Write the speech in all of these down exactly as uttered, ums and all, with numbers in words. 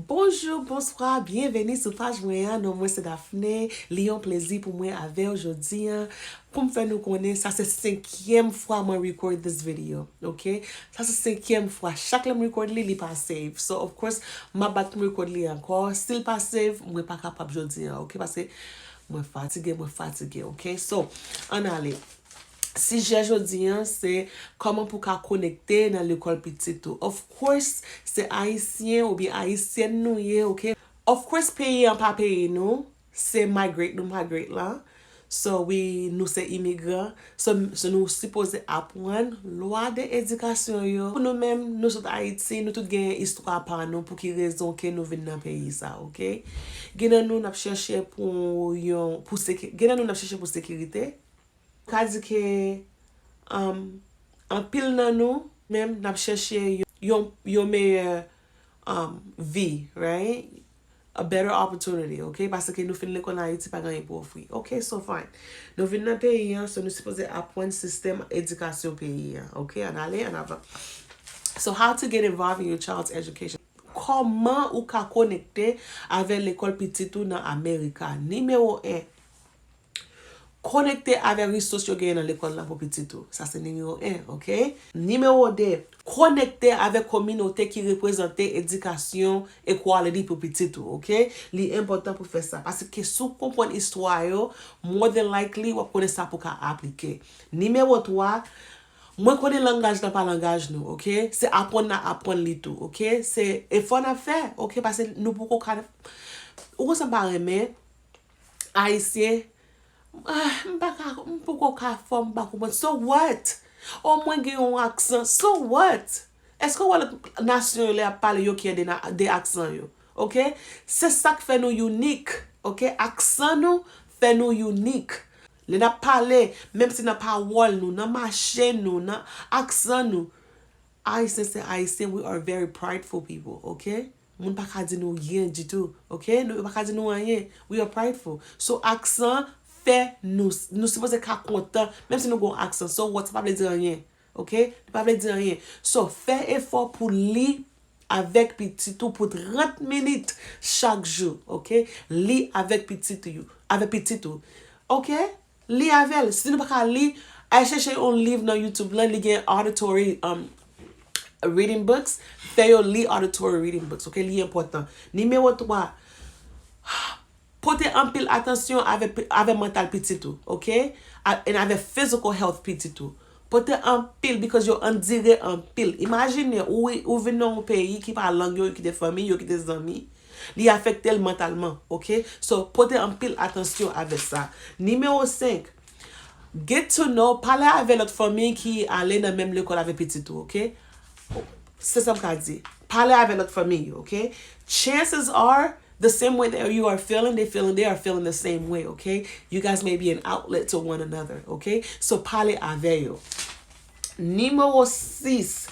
Bonjou, bonswa, byenveni sou paj mwen an. Non mwen se Daphné. Li yon plezi pou mwen avè w jodi a. Pou m fè nou konnen, sa se senkyèm fwa mwen record this video, ok? Sa se senkyèm fwa. Chak lè m record li, li pa save. So, of course, m ap bat pou m record li ankò. Si l pa save, mwen pa kapab jodi a, ok? Paske mwen fatige, mwen fatige, ok? So, ann ale. Sijè jodi a, se kòman pou w ka konekte nan lekòl pitit ou. Of course, se Ayisyen oubyen Ayisyèn nou ye, ok? Of course, peyi an pa peyi nou. Se migrate nou migrate la. So, wi, nou se imigran. So, so nou sipoze aprann lwa de edikasyon yo. Pou nou menm, nou sot Ayiti, nou tout gen istwa pa nou pou ki rezon ke nou vin nan peyi sa, ok? Gen nan nou n ap chèche pou yon, pou seki-, gen nan nou n ap chèche pou sekirite. Ka di ke, um, anpil nan nou, menm, n ap chèche yon, yon, yon meyè, um, vi, right? A better opportunity, ok? Paske nou fin lekòl an Ayiti, pa gen anyen pou ofri. Ok, so fine. Nou vin nan peyi an, so nou sipoze aprann sistèm edikasyon peyi an, ok? Ann ale, ann avan. So, how to get involved in your child's education? Kòman ou ka konekte avè lekòl pitit ou nan Amerika? Nimewo en, konekte avè resous yo genyen nan lekòl la pou pitit ou. Sa se nimewo en, ok? Nimewo de, konekte avè kominote ki reprezante edikasyon, equality pou pitit ou, ok? Li enpòtan pou fè sa. Paske si w konprann istwa yo, more than likely, w ap konnen sa pou ka aplike. Nimewo twa, mwen konnen langaj la pa langaj nou, ok? Se aprann n a aprann li tou, ok? Se efò n ap fè, ok? Paske nou poko ka, ou konn sa m pa renmen? Ayisyen, ah, m pa ka, m poko ka fò, m pa konprann. So what? O mwen gen yon aksan. So what? Èske w wè lòt nasyon yo lè y ap pale yo kyè de, na- de aksan yo? Ok? Se sa k fè nou inik. Ok? Aksan nou fè nou inik. Lè n ap pale, menm si nan pawòl nou, nan mache nou, nan aksan nou, Ayisyen se Ayisyen, we are very prideful people, ok? Moun pa ka di nou ryen ditou, ok? Nou pa ka di nou anyen. We are prideful. So, aksan fè nou, nou sipoze ka kontan, menm si nou gon aksan. So, what, sa pa vle di anyen, ok? Li pa vle di anyen. So, fè efò pou li avèk pitit ou pou trant minit chak jou, ok? Li avèk pitit ou, avèk pitit ou, ok? Li avè l. Si nou pa ka li, al chèche yon liv nan YouTube lan, li gen auditory, um, reading books. Fè yo li auditory reading books, ok? Li enpòtan. Nimewo twa, pote anpil atansyon avè, avè mantal pitit ou, ok? A- And avè physical health pitit ou. Pote anpil, because yo andire anpil. Imajine, ou, ou vin nan yon peyi ki pa lang yo, yo kite fanmi, yo kite zanmi. Li afekte l mantalman, ok? So, pote anpil atansyon avè sa. Nimewo senk, get to know, pale avè lòt fanmi ki ale nan menm lekòl avè pitit ou, ok? Se sa m ka di. Pale avè lòt fanmi yo, ok? Chances are, the same way that you are feeling, they feeling, they are feeling the same way, ok? You guys may be an outlet to one another, ok? So, pale avè yo. Nimewo sis,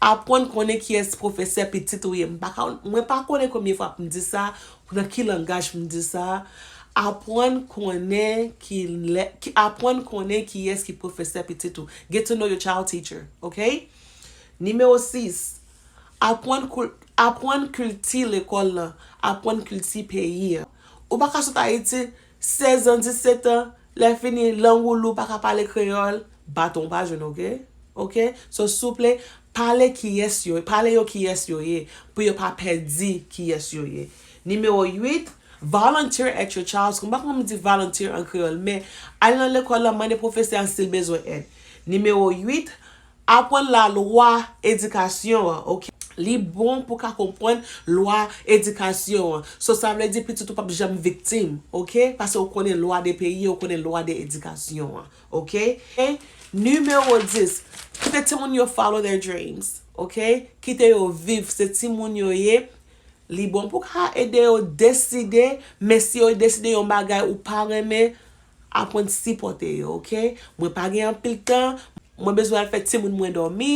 aprann konnen kiyès pwofesè pitit ou ye. M pa ka, mwen pa konnen konbyen fwa pou m di sa, nan ki langaj pou m di sa. Aprann konnen ki lè, ki, aprann konnen kiyès ki pwofesè pitit ou. Get to know your child teacher, ok? Nimewo sis, aprann kou-, aprann kilti lekòl lan, aprann kilti peyi an. Ou pa ka sot Ayiti, sèz an, disèt an, lè fini, lang ou lou, pa ka pale kreyòl, baton ou pa jwenn, ok? Ok? So, souple, pale kiyès yo, pale yo kiyès yo ye, pou yo pa pèdi kiyès yo ye. Nimewo uit, volunteer at your child's school. M pa konn kòman m di volunteer an kreyòl, men al nan lekòl lan, mande pwofesè an si l bezwen èd. Nimewo uit, aprann lalwa edikasyon an, ok? Li bon pou ka konprann lwa edikasyon an. So, sa vle di pitit ou p ap janm viktim, ok? Paske ou konnen lwa de peyi, ou konnen lwa de edikasyon an, ok? Nimewo dis, kite timoun yo follow their dreams, ok? Kite yo viv, se timoun yo ye. Li bon pou ka ede yo deside, men si yo deside yon bagay ou pa renmen, aprann sipòte yo, ok? Mwen pa gen anpil tan, mwen bezwen al fè timoun mwen dòmi,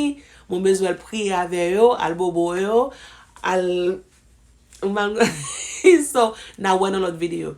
mwen bezwen al priye avè yo, al bobo yo, al, so, n a wè nan lòt videyo.